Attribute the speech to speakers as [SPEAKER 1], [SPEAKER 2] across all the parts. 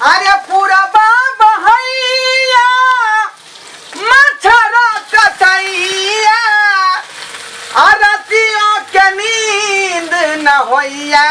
[SPEAKER 1] अरे पूरा बहैया मच्छर कटैया अरतियों के नींद न होइया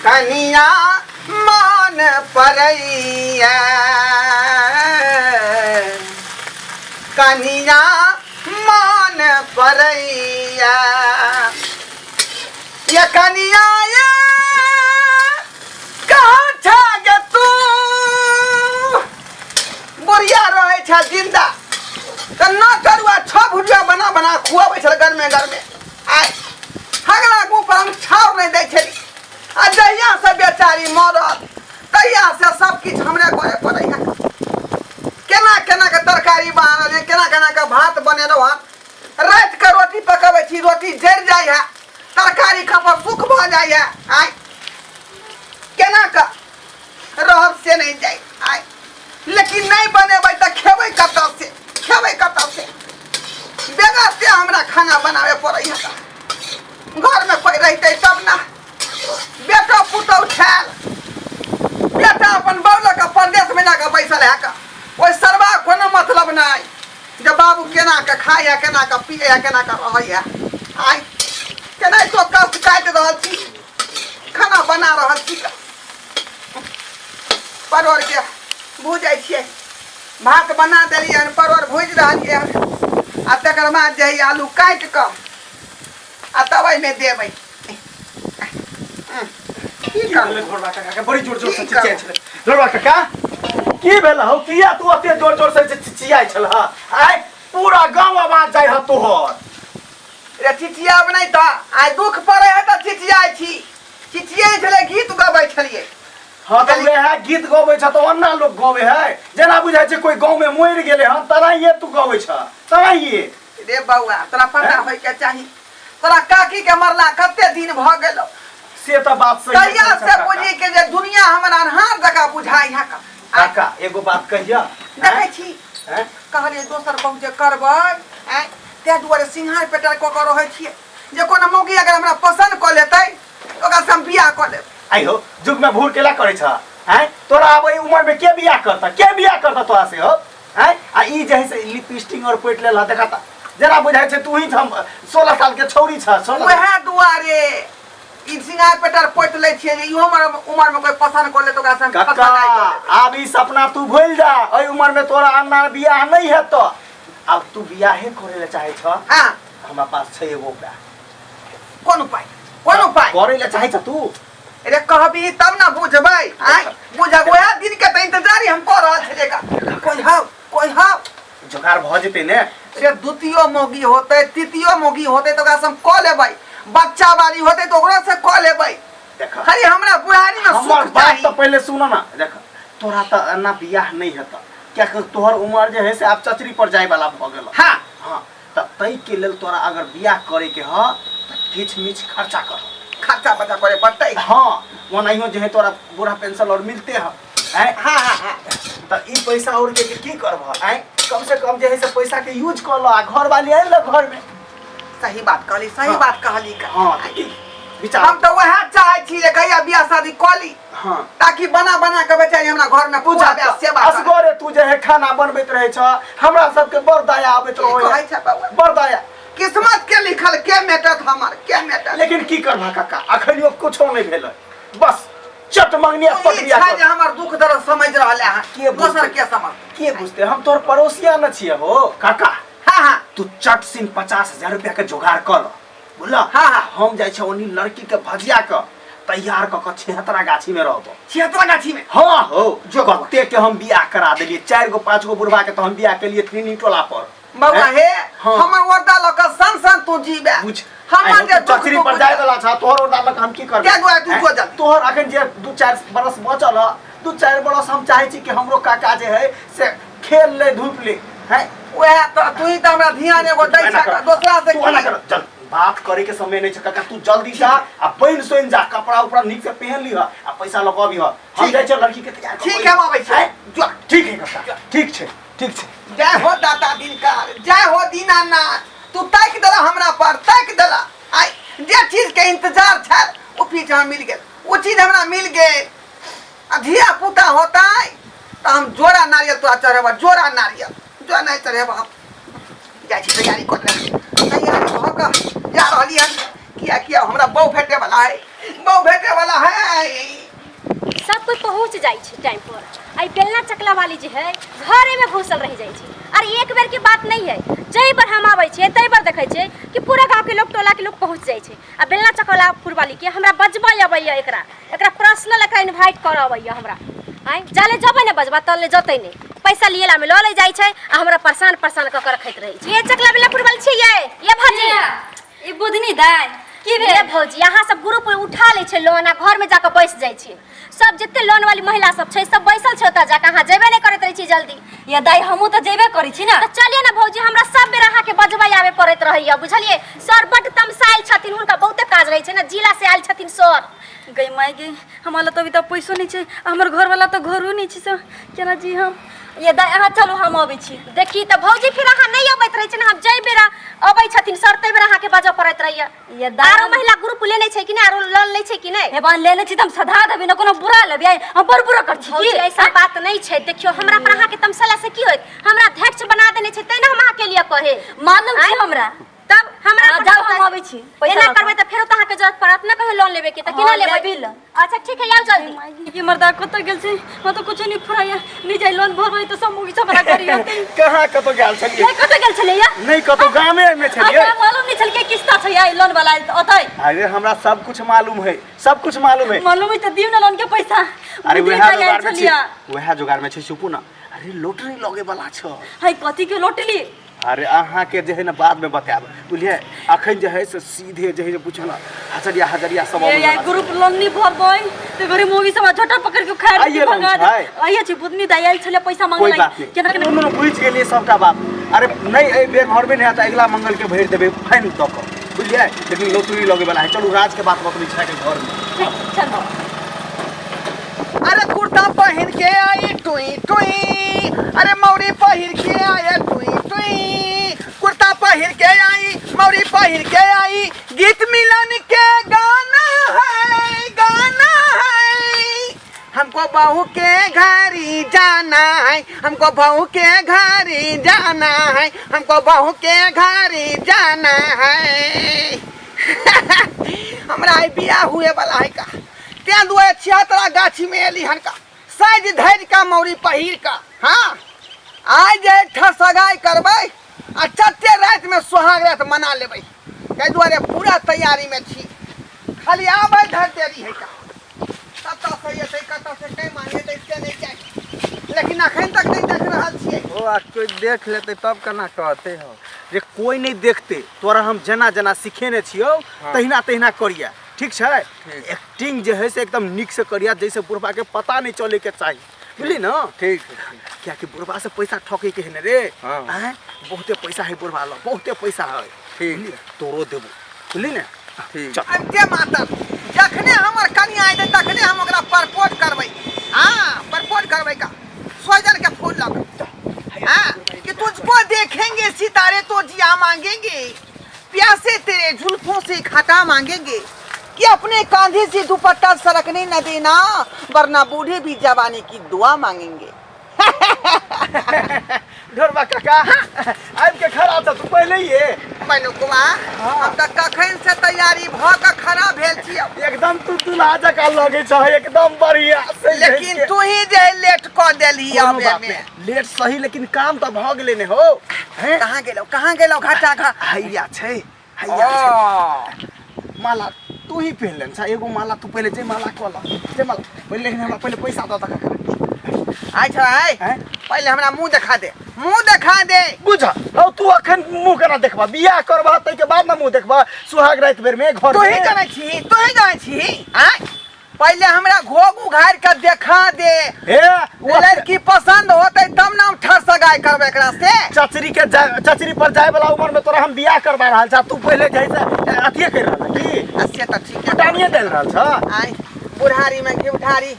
[SPEAKER 1] कनिया मन परैया कनिया मन परैया ये कनिया ये कहाँ छा गे तू बुढ़िया रहै छ जिंदा तऽ न करुआ छह भुजिया बना बना खुआबै छल गरमे गरमे आइ हगला मुँह पर हम छाव नहि दै छली आ जहिया से बेचारी मरल तहिया से सब किछु हमरे करे पड़ैया केना केना के तरकारी बनल है केना केना के भात बनेलहुँ हन राति के रोटी पकबै छी रोटी जरि जाइ है तरकारी खपर सुख भऽ जाइ है आइ केना के रहब से नहि जाइ आइ लेकिन नहि बनेबै तऽ खेबै कतऽ से खेबै कतऽ से बेगर से हमरा खाना बनाबे पड़ै है तऽ घरमे कोइ रहितै तब ने बेटा पुतहु छायल बेटा अपन बाबू लऽ कऽ परदेशमे जा कऽ बैसल है कऽ ओहि सरबा कोनो मतलब नहि जे बाबू केना कऽ खाइ है केना कऽ पिए है केना कऽ रहै है आइ केनाहितो कष्ट काटि रहल छी खाना बना रहल छी परोड़के भूजै छियै भात बना देलियै हन परोड़ भूजि रहलियै हन आ तकर बाद जे हइ आलू काटि कऽ आ तब एहिमे देबै
[SPEAKER 2] की भेलै ढोरबा काका के बड़ी जोर जोर से चिचियाइ छलै ढोरबा काका की भेल हौ किया तू एते जोर जोर से चिचियाइ छल आइ पूरा गांव आवाज जाइ ह तोहर
[SPEAKER 1] रे चिचियाब नहि तऽ आइ दुख पड़ै है तऽ चिचियाइ छी चिचियाइ छलै गीत गबै छलियै
[SPEAKER 2] हाँ तऽ वएह गीत गबै छ तऽ ओना लोग गबै है जेना बुझाइ छै कोई गाँव में मरि गेलै हन तनाहिए तू गबै छ तनाहिए
[SPEAKER 1] रे बौआ तोरा पता होय के चाही तोरा काकी के मरला कते दिन भऽ गेलो
[SPEAKER 2] से तऽ बात सही
[SPEAKER 1] तहिया से बुझी के जे दुनिया हमरा अन्हार जकाँ बुझाइ है का
[SPEAKER 2] काका एगो बात कहिया
[SPEAKER 1] देखै छी कहलियै दोसर बहु जे करबै आँय ताहि दुआरे सिंघार पेटर कऽ कऽ रहै छियै जे कोनो मौगी अगर हमरा पसन्द कऽ लेतै तऽ ओकरा से हम बियाह कऽ लेब
[SPEAKER 2] आई हो जुग में भूर केला करै छ हैं तोरा आब एहि उम्र में के बियाह करता के बियाह करता तोरा से हो हैं आ ई जे है से लिपस्टिक और पोइट लेल देखा ता जेना बुझाइ छै तू ही हम 16 साल के छौरी छ 16
[SPEAKER 1] वएह दुआरे ई सिंगार पेटर पोति लै छियै जे इहो उम्र उम्र में कोई पसंद कऽ ले तऽ ओकरा से हम
[SPEAKER 2] काका
[SPEAKER 1] पसंद आबि जेतै।
[SPEAKER 2] आब ई सपना तू भूल जा एहि उम्र में तोरा अन्ना बियाह नहीं हेतो आब तू बियाहे करे ले चाहे छ
[SPEAKER 1] हाँ
[SPEAKER 2] हमरा पास छै एगो उपाय
[SPEAKER 1] कोन उपाय कोन उपाय
[SPEAKER 2] करे ले चाहे छ तू
[SPEAKER 1] अरे कहबी तब ना बुझबै आँय बुझब वएह दिन के तऽ इंतजार हम कऽ रहल छलियै का कोई हौ कोई हौ
[SPEAKER 2] जोगार भऽ जेतै ने
[SPEAKER 1] रे द्वितीय मोगी होतै तृतीय मोगी होतै तऽ ओकरा से हम कऽ लेबै बच्चा वाली होतै तऽ ओकरो से कऽ लेबै
[SPEAKER 2] देख
[SPEAKER 1] खाली हमरा बुढ़ारी में
[SPEAKER 2] हमर
[SPEAKER 1] सुख
[SPEAKER 2] बात
[SPEAKER 1] चाही
[SPEAKER 2] तऽ पहिले सुन ना देख तोरा तऽ एना बियाह नहि हेतऽ कियाकि तोहर उमर जे है से आब चचरी पर जाय वाला भऽ गेल
[SPEAKER 1] हाँ
[SPEAKER 2] हाँ तऽ ताहिके लेल तोरा अगर बियाह करैके ह तऽ किछु मिछ खर्चा कर
[SPEAKER 1] खर्चा बचा करे पड़तै
[SPEAKER 2] हाँ ओनाहियो जे है तोरा बूढ़ा पेंशन और मिलते है आँय
[SPEAKER 1] हाँ हाँ हाँ
[SPEAKER 2] तऽ ई पैसा और के की करबह आँय कम से कम जे है से पैसा के यूज कर ल आ घर वाली आयल न घर में
[SPEAKER 1] सही बात कहली सही
[SPEAKER 2] हाँ।
[SPEAKER 1] बात कहली का
[SPEAKER 2] हाँ तऽ की विचार
[SPEAKER 1] हम तऽ वएह चाहै छी जे कहिया बियाह शादी कऽ ली
[SPEAKER 2] हाँ
[SPEAKER 1] ताकि बना बना के बेचारी हमरा घर में
[SPEAKER 2] पूजा
[SPEAKER 1] खुआबे सेवा करे।
[SPEAKER 2] असगरे तू जे है खाना बनबैत रहै छ हमरा सबके बड़ दया आबैत
[SPEAKER 1] की
[SPEAKER 2] रहै
[SPEAKER 1] कहै छै बौआ
[SPEAKER 2] बड़ दया
[SPEAKER 1] किस्मत के लिखल के मेटत हमर के मेटत
[SPEAKER 2] लेकिन की करबह काका अखनियो कुछो नहि भेलै बस चट मंगनी आ
[SPEAKER 1] ई
[SPEAKER 2] पटरिया
[SPEAKER 1] छै जे हमर दुख दर्द समझ रहल है
[SPEAKER 2] के बुझतै?
[SPEAKER 1] दोसर के समझ
[SPEAKER 2] के बुझते हम तोहर पड़ोसिया न छियै हो काका
[SPEAKER 1] हाँ हाँ
[SPEAKER 2] तू चट सिन 50,000 रुपया के जोगाड़ कर ल बुझल
[SPEAKER 1] हाँ, हाँ।
[SPEAKER 2] हम जाइ छै ओनी लड़की के भजिया के तैयार कऽ के छिहत्तरा गाछी में रहबो
[SPEAKER 1] छिहत्तरा गाछी में
[SPEAKER 2] हाँ हो
[SPEAKER 1] जो
[SPEAKER 2] कते के हम बियाह करा देलियै चारि गो पाँच गो बुढ़बा के तो हम बियाह केलियै तीन टोला पर
[SPEAKER 1] बौआ हे
[SPEAKER 2] हाँ।
[SPEAKER 1] हमर वर्दा लऽ कऽ सन सन तू जीबे
[SPEAKER 2] बुझ
[SPEAKER 1] हमर जे दुख
[SPEAKER 2] चचरी पर जाय वाला छ तोहर ओरदा लऽ कऽ हम की करबै
[SPEAKER 1] क्या दुआरे तू
[SPEAKER 2] हैं?
[SPEAKER 1] जो जल्दी।
[SPEAKER 2] तोहर अखन जे दू चारि बरस बचल ह दू चारि बरस हम चाहै छी कि हमरो काका जे है से खेल ले धूप ले हैं
[SPEAKER 1] वएह तऽ तू ही तऽ हमरा ध्यान एगो दै
[SPEAKER 2] एना
[SPEAKER 1] छ
[SPEAKER 2] कर।
[SPEAKER 1] दोसरा से
[SPEAKER 2] तू एना
[SPEAKER 1] की?
[SPEAKER 2] कर चल बात करे के समय नहीं छै काका तू जल्दी जा आ पहिन सोइन जा कपड़ा उपड़ा नीक से पहन लिह आ पैसा लऽ कऽ अबिह हम
[SPEAKER 1] ठीक।
[SPEAKER 2] जाइ छियै लड़की के तैयार
[SPEAKER 1] ठीक है हम आबै छी
[SPEAKER 2] हैं?
[SPEAKER 1] जो
[SPEAKER 2] ठीक है काका ठीक छै ठीक छै
[SPEAKER 1] जय हो दाता दिनकर जय हो दीनानाथ तू ताकि देला हमरा पर ताकि देला आइ जे चीज के इंतजार छल ओ पीछा मिल गेल ओ चीज हमरा मिल गेल आ धिया पुता होतै तऽ हम जोड़ा नारियल तोरा चढ़ेबह जोड़ा नारियल जोड़ा नहि चढ़ेबह हम जाइ छी तैयारी कर ले तैयारी भऽ कऽ जा रहली हन किया किया हमरा बहु भेटे वाला है बहु भेटे वाला है
[SPEAKER 3] सब कोई पहुंच जाइ छै टाइम पर आ ई बेलना चकला वाली जे है घरे में घुसल रह जाइ छै अरे एक बेर के बात नहीं है जै पर हम आबै छियै तै पर देखै छियै कि पूरा गांव के लोग टोला के लोग पहुंच जाइ छै आ बेलना चकला वाली के हमरा बजबै अबैया एकरा एकरा पर्सनल एकरा इनवाइट करऽ अबैया हमरा आँय जाले जबै ने बजबा तले जतै नहि पैसा लिएला में लऽ ले जाइ छै आ हमरा परेशान परेशान कऽ के रखैत रहै छै ये चकला बेलना वाली छियै ये भौजी
[SPEAKER 4] ई बुधनी दाइ की भेल
[SPEAKER 3] ये भौजी अहाँ सब ग्रुप उठा लै छै लोन आ घर में जाके बैस जाइ छै सब जते लोन वाली महिला सब छै सब बैसल छै ओतऽ जाके अहाँ जेबे नहि करैत रहै छी जल्दी
[SPEAKER 4] या दाइ हमहूँ तऽ जेबे करै छी ने
[SPEAKER 3] तऽ चलिए ने भौजी हमरा सब बेर अहाँके बजबै आबे पड़ैत रहैया बुझलियै सर बड्ड तमसायल छथिन हुनका बहुते काज रहै छै ने जिला से आयल छथिन सर
[SPEAKER 4] गई माय गे हमरा लग तऽ अभी तक पैसो नहि छै आ हमर घरवाला तऽ घरो नहि छै से केना जी हम ये दाइ अहाँ चलू हम अबै छी
[SPEAKER 3] देखी तऽ भौजी फिर अहाँ नहि अबैत रहै छै ने हम जाहि बेरा अबै छथिन सर ताहि बेरा अहाँके बजऽ पड़ैत रहैया
[SPEAKER 4] ये दाइ
[SPEAKER 3] आरो महिला ग्रुप लेने छै कि नहि आरो लोन लै छै कि नहि
[SPEAKER 4] हे बहन लेने छी तऽ हम सधा देबै ने कोनो बुरा लेबै हम बड़ बुरा कर छी
[SPEAKER 3] भौजी
[SPEAKER 4] की
[SPEAKER 3] ऐसा बात नहीं छै देखियो हमरा पर अहाँके तमसला से की होत हमरा अध्यक्ष बना देने छै तै ने हम अहाँके लिए कहे
[SPEAKER 4] मालूम छै हमरा
[SPEAKER 3] तब हमरा
[SPEAKER 4] हाँ,
[SPEAKER 3] पर
[SPEAKER 4] जाउ,
[SPEAKER 3] तमसा-
[SPEAKER 4] हम अबै छी, पैसा
[SPEAKER 3] एना
[SPEAKER 4] लऽ कऽ।
[SPEAKER 3] करबै तऽ फेरो तऽ अहाँके जरूरत पड़त ने कहियो लोन लेबे के तऽ केना
[SPEAKER 4] हाँ,
[SPEAKER 3] लेबै
[SPEAKER 4] लेबी लोन।
[SPEAKER 3] अच्छा ठीक है आउ जल्दी
[SPEAKER 4] की मर्दा कतऽ गेल छै हम तऽ कुछो नहि फुराइया नहि जाइ लोन भरबै तऽ सब मुगी सब हमरा करी होतै
[SPEAKER 2] कहाँ कतौ गेल छलियै
[SPEAKER 4] नहीं कतऽ गेल छलै या
[SPEAKER 2] नहि कतौ गामे मे छलियै
[SPEAKER 4] हमरा मालूम नहि छल कि किस्ता छै या लोन वाला ओतै
[SPEAKER 2] अरे हमरा सब कुछ मालूम है सब कुछ मालूम है
[SPEAKER 4] मालूम है तऽ दियौ ने लोन के पैसा
[SPEAKER 2] अरे
[SPEAKER 4] बुधनी
[SPEAKER 2] वएह
[SPEAKER 4] दाइ आयल
[SPEAKER 2] जोगार में छै
[SPEAKER 4] छलियै
[SPEAKER 2] वएह जोगार में छै सुपू ना अरे लोटरी लगे वाला छ
[SPEAKER 4] है कथी के लोटली
[SPEAKER 2] अरे अहाँके जे है ना बाद में बतायब बुझलियै अखन जे है से सीधे जे है से पूछल हजरिया हजरिया सब
[SPEAKER 4] ये
[SPEAKER 2] अबै
[SPEAKER 4] यार
[SPEAKER 2] वाला छै।
[SPEAKER 4] ग्रुप लोन नहीं भरबै ते घरे मोगी सब झोटा पकड़ के खाए
[SPEAKER 2] आइए लोन
[SPEAKER 4] भगा दे
[SPEAKER 2] छै।
[SPEAKER 4] आइए छै बुधनी दाइ आयल छलै पैसा मांगे
[SPEAKER 2] कोई बात
[SPEAKER 4] लागि केना
[SPEAKER 2] नहीं
[SPEAKER 4] केना
[SPEAKER 2] कोनो बुझि गेलियै सबटा बात अरे नहि एहि बेर भरबे नहि हैत अगिला मंगल के भरि देबै फाइन दऽ कऽ बुझलियै लेकिन लौटरी लगे वाला है चलू राज के बात बतबै छै घर में
[SPEAKER 4] ठीक चलो
[SPEAKER 1] अरे कुर्ता पहिन के आई टुई टुई अरे मौरी पहिर के आए टुई टुई कुर्ता पहिर के आई मौरी पहिर के आई गीत मिलन के गाना है गाना है हमको बहू के घर ही जाना है हमको बहू के घर ही जाना है हमको बहू के घर ही जाना है हमरा आई बियाह हुए वाला है का तें दुआरे छिहत्तरा गाछी में एली हन का साइज धरि का मौरी पहिर का हाँ आइ जे एकठा सगाई करबै आ चट्टे राति में सोहाग राति मना लेबै ताहि दुआरे पूरा तैयारी में छी खाली आबै धर देरी है का कतऽ से एतै कतऽ से कै मांगे दै से नहि जानि लेकिन अखन तक नहि देख रहल छियै
[SPEAKER 5] ओ आ कोई देख लेते तब केना कहते हो
[SPEAKER 2] जे कोई नहीं देखते तोरा हम जेना जेना सिखेने छियौ तहिना तहिना करिया ठीक छै एक्टिंग जे है से एकदम नीक से करिया जैसे बुढ़बा के पता नहीं चले के चाही बुझली ना
[SPEAKER 5] ठीक है, ठीक
[SPEAKER 2] कियाकि बुढ़बा से पैसा ठके के है ने रे
[SPEAKER 5] हाँ।
[SPEAKER 2] आँय बहुते पैसा है बुढ़बा लग बहुते पैसा है
[SPEAKER 5] ठीक
[SPEAKER 2] बुझली? तोरो देबो बुझली ने
[SPEAKER 5] ठीक।
[SPEAKER 2] चल
[SPEAKER 1] अब के माता जखने हमर कनिया अयतै तखने हम ओकरा प्रपोज करबै हाँ प्रपोज करबै का सोजन के फूल लग हाँ कि तुझको देखेंगे सितारे तो जिया मांगेंगे प्यासे तेरे जुल्फों से खटा मांगेंगे कि अपने कांधे से दुपट्टा सरकने न देना वरना बूढ़े भी जवानी की दुआ मांगेंगे
[SPEAKER 2] ढोरबा काका आबि के खड़ा छ तू पहिले ही
[SPEAKER 1] मनुकुआ हम तऽ कखन से तैयारी भऽ कऽ खड़ा भेल छी
[SPEAKER 2] एकदम तू दूल्हा जकाँ लगै छ एकदम बढ़िया से
[SPEAKER 1] लेकिन तू ही जे लेट कऽ देलही
[SPEAKER 2] कोनो
[SPEAKER 1] आबे
[SPEAKER 2] बात
[SPEAKER 1] में
[SPEAKER 2] नहि लेट सही लेकिन काम तऽ भऽ गेलै ने हो हैं
[SPEAKER 1] कहाँ गेलौ कहाँ गेलौ घाटा घा
[SPEAKER 2] हैया छै हैया छै माला तू ही पहिन लेने छ एगो माला तू पहिले जे माला कऽ ल जे माला पहिले लेकिन हमरा पहिले पैसा दऽ दऽ काका
[SPEAKER 1] आइ छ आइ
[SPEAKER 2] हैं?
[SPEAKER 1] पहिले हमरा मुंह देखा दे मुंह देखा दे
[SPEAKER 2] बुझ हौ तू अखन मुंह केना देखबा बियाह करबा ताहिके बाद ने मुंह देखबा सुहाग राति बेर में घर
[SPEAKER 1] तू ही
[SPEAKER 2] में
[SPEAKER 1] जानै छी तू ही जानै छी आँय पहिले हमरा घोघ उघारि के देखा दे
[SPEAKER 2] हे
[SPEAKER 1] ओ लड़की पसंद होतै तब ना हम ठर सगाई करबै एकरा से
[SPEAKER 2] चचरी के चचरी पर जाए वाला उम्र में तोरा हम बियाह करवा रहल छा तू पहिले जाइ से अथिए कर रहल की
[SPEAKER 1] आ से तऽ ठीक है
[SPEAKER 2] टानिए देल रहल छ
[SPEAKER 1] आइ बुढ़ारी में घी उठारी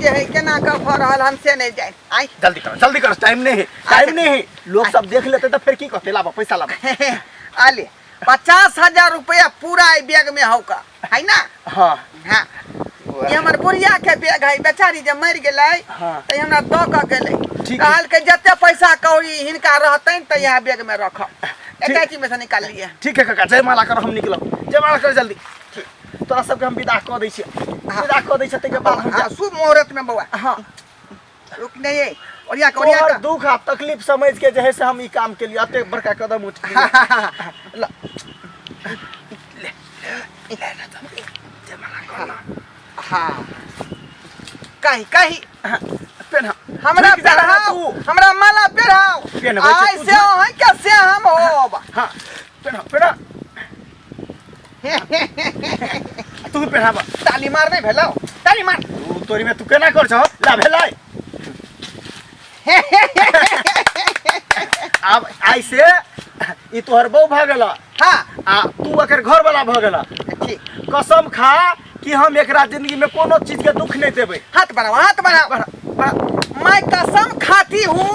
[SPEAKER 1] जे है केना कऽ भऽ रहल हन से नहि जानि आइ
[SPEAKER 2] जल्दी कर जल्दी कर टाइम नहीं है टाइम नहीं है लोग सब देख लेते तो फिर की कहते लाबा पैसा लाबा
[SPEAKER 1] आले 50,000 रुपया पूरा एहि बैग में हौ का है ना
[SPEAKER 2] हाँ
[SPEAKER 1] हाँ ई हमर बुढ़िया के बैग है बेचारी जे मरि गेलै
[SPEAKER 2] हाँ।
[SPEAKER 1] तऽ ई हमरा दऽ कऽ गेलै
[SPEAKER 2] ठीक है।
[SPEAKER 1] कहलकै जते पैसा कौड़ी हिनका रहतनि तऽ इएह बैग में रखब अटैची में से निकाललियै
[SPEAKER 2] ठीक है काका जयमाला कर हम निकलब जयमाला कर जल्दी तोरा सबके हम विदा कऽ दै छियै विदा कऽ दै छियै ताहिके बाद हम
[SPEAKER 1] हाँ,
[SPEAKER 2] जायब।
[SPEAKER 1] शुभ मुहूर्त में बौआ
[SPEAKER 2] हाँ
[SPEAKER 1] रुक नहीं है ओरिया के ओरिया
[SPEAKER 2] तोहर
[SPEAKER 1] के
[SPEAKER 2] दुख आ तकलीफ समझ के जे है से हम ई काम के लिए एतेक बड़का कदम उठेलियै ल ले ले ना तो जयमाला कर ना
[SPEAKER 1] हाँ कहीं कहीं
[SPEAKER 2] पेन्ह
[SPEAKER 1] हमरा
[SPEAKER 2] झुकि जा रहा
[SPEAKER 1] पेढ़ाओ
[SPEAKER 2] तू
[SPEAKER 1] हमरा माला पेढ़ाओ
[SPEAKER 2] पेन्हबै छै,
[SPEAKER 1] आइ
[SPEAKER 2] तू
[SPEAKER 1] से
[SPEAKER 2] झुक।
[SPEAKER 1] अहाँ के से हम होब
[SPEAKER 2] हाँ पेन्ह पेन्ह तू पेन्हाब
[SPEAKER 1] ताली मार नहीं भेलौ ताली मार
[SPEAKER 2] तू तोरी में तू केना कर छौ ला भेलै आब आइ से ई तोहर बहू भऽ गेल
[SPEAKER 1] हाँ
[SPEAKER 2] आ तू एकर घर वाला भऽ गेल
[SPEAKER 1] ठीक
[SPEAKER 2] कसम खा कि हम एकरा जिंदगी में कोनो चीज के दुख नहीं देबै
[SPEAKER 1] हाथ बढ़ाओ हाथ बढ़ाओ
[SPEAKER 2] बढ़ा बढ़ा
[SPEAKER 1] मैं कसम खाती हूँ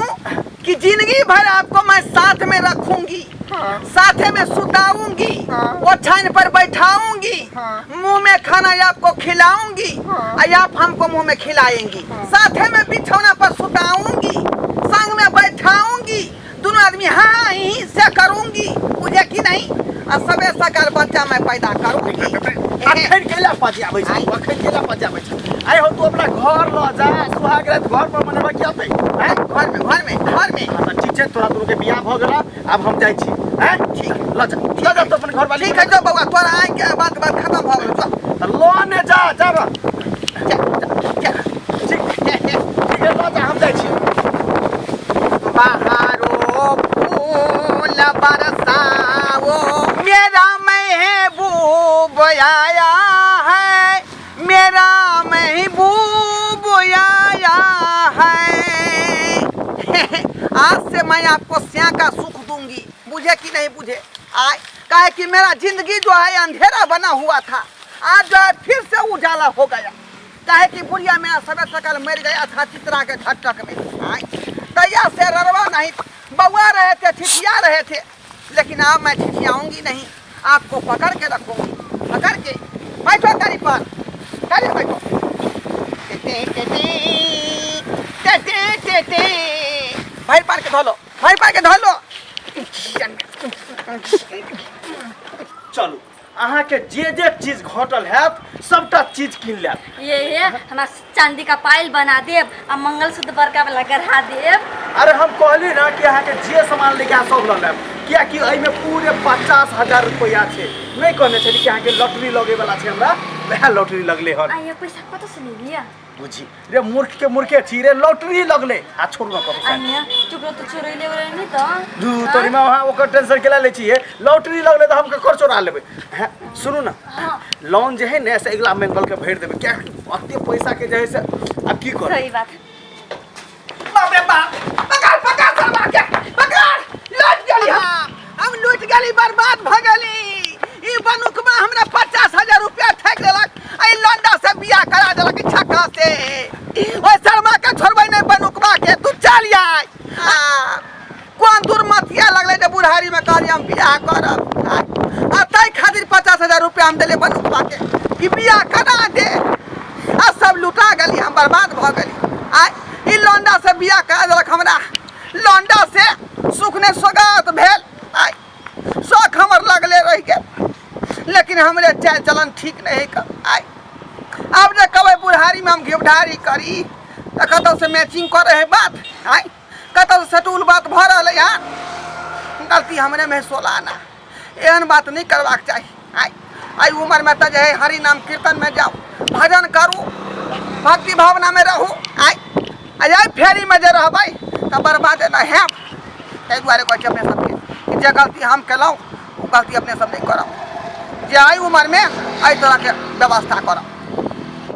[SPEAKER 1] कि जिंदगी भर आपको मैं साथ में रखूंगी
[SPEAKER 5] हाँ।
[SPEAKER 1] साथे में सुताऊंगी
[SPEAKER 5] हाँ।
[SPEAKER 1] ओछाइन पर बैठाऊंगी
[SPEAKER 5] हाँ।
[SPEAKER 1] मुंह में खाना आपको खिलाऊंगी
[SPEAKER 5] हाँ।
[SPEAKER 1] और आप हमको मुंह में खिलाएंगी साथे में बिछौना पर सुताऊंगी संग में बैठाऊंगी दोनों आदमी हाँ हाँ ही से करूंगी बुझे कि नहीं और सबे सकाल बच्चा मैं पैदा करूंगी
[SPEAKER 2] अखन केला पजियाबै छै अखन केला पजियाबै छै आइ हो तू अपना घर ल जा सुहाग रात घर पर मनेबा की अतै
[SPEAKER 1] आँय, घर में घर में घर में
[SPEAKER 2] हाँ, तऽ ठीक छै तोरा दुनू के बियाह भऽ गेल आब हम जाइ छी आँय
[SPEAKER 1] ठीक।
[SPEAKER 2] ल जा ल जा तू अपन घर वाली
[SPEAKER 1] ठीक है जो बउआ तोरा आइ के बात बात खत्म भऽ गेल चल
[SPEAKER 2] तऽ ल ने जा जा बा।
[SPEAKER 1] चल चल
[SPEAKER 2] ठीक ठीक है ल जा हम जाइ छी
[SPEAKER 1] बहारो फूल बरसाओ मेरा महबूब आया है मेरा महबूब आया है आज से मैं आपको स्या का सुख दूंगी बुझे कि नहीं बुझे आय काहे कि मेरा जिंदगी जो है अंधेरा बना हुआ था आज जो है फिर से उजाला हो गया काहे कि बुढ़िया मेरा सबे सकल मर गया था चित्रा के झटक में आय तैया से ररवा नहीं बउआ रहे थे ठिठिया रहे थे लेकिन अब मैं ठिठियाऊंगी नहीं आपको पकड़ के रखूंगी पकड़ के बैठो गाड़ी पर गाड़ी बैठो टे टे टे टे टे टे टे भाई पार के धो लो भाई पार के धो लो
[SPEAKER 2] चलू अहाँके जे जे चीज घटल हैत सबटा चीज कीन लेब
[SPEAKER 4] ये ये हमरा चांदी का पायल बना देब आ मंगलसूत्र बड़का वाला गढ़ा देब
[SPEAKER 2] अरे हम कहली ना कि अहाँके जे सामान लेके आयब सब लऽ लेब कियाकि एहिमे पूरे 50,000 रुपैआ छै नहि कहने छली कि अहाँके लॉटरी लगैवला छै हमरा वएह लॉटरी लगलै हन
[SPEAKER 4] आ ये पैसा कतऽ से लेलियै
[SPEAKER 2] बुझी रे मूर्ख के मूर्खे छी रे लॉटरी लगले आ छोड़ू ना कतौ
[SPEAKER 4] आनिया चुकरो तो चोरैले उरैले नहि तऽ
[SPEAKER 2] दू तोरी में वहाँ ओकर टेंशन केला लै छियै लॉटरी लगले तऽ हम ककर चोरा लेबै हैं सुनू ना लोन जे है ने से अगिला मंगल के भरि देबै कियाकि अते पैसा के जे है से आब की करबै
[SPEAKER 4] सही बात
[SPEAKER 1] बाप रे बाप पकड़ पकड़ सरवा के पकड़ लूट गेली हम लूट गेली बर्बाद भ गेली ई बनुकमा हमरा 50,000 रुपया ठकि देलक आ ई लौंडा से बियाह करा देलक छक्का से ओइ शर्मा के छोड़बै नहि बनुकमा के तू चल आय आ, कोन दुर्मतिया लगलै जे बुढ़ारी में कहलियै हम बियाह करब आ ताहि खातिर 50,000 रुपया हम देलियै बनुकमा के कि बियाह करा दे आ सब लुटा गेली हम बर्बाद भऽ गेली आय ई लौंडा से बियाह करा देलक हमरा लौंडा से सुख ने सोगात भेल आय शौक हमर लगले रहि गेल लेकिन हमरे चाल चलन ठीक नहीं कर आय आब जे कहबै बुढ़ारीमे हम घिवढारी करी तऽ कतौसँ मैचिंग करै है बात आय कतौसँ सेटुल बात भऽ रहल है यार गलती हमरे में सोलह आना एहन बात नहीं करबाक चाही आय एहि उमरमे तऽ जे है हरि नाम कीर्तनमे जाउ भजन करू भक्ति भावनामे रहू आय आ एहि फेरीमे जे रहबै तऽ बर्बादे नहि हैब ताहि दुआरे कहै छी अपने सबके कि जे गलती हम केलहुँ ओ गलती अपने सब नहि करब जे एहि उमरमे एहि तरहके व्यवस्था करब।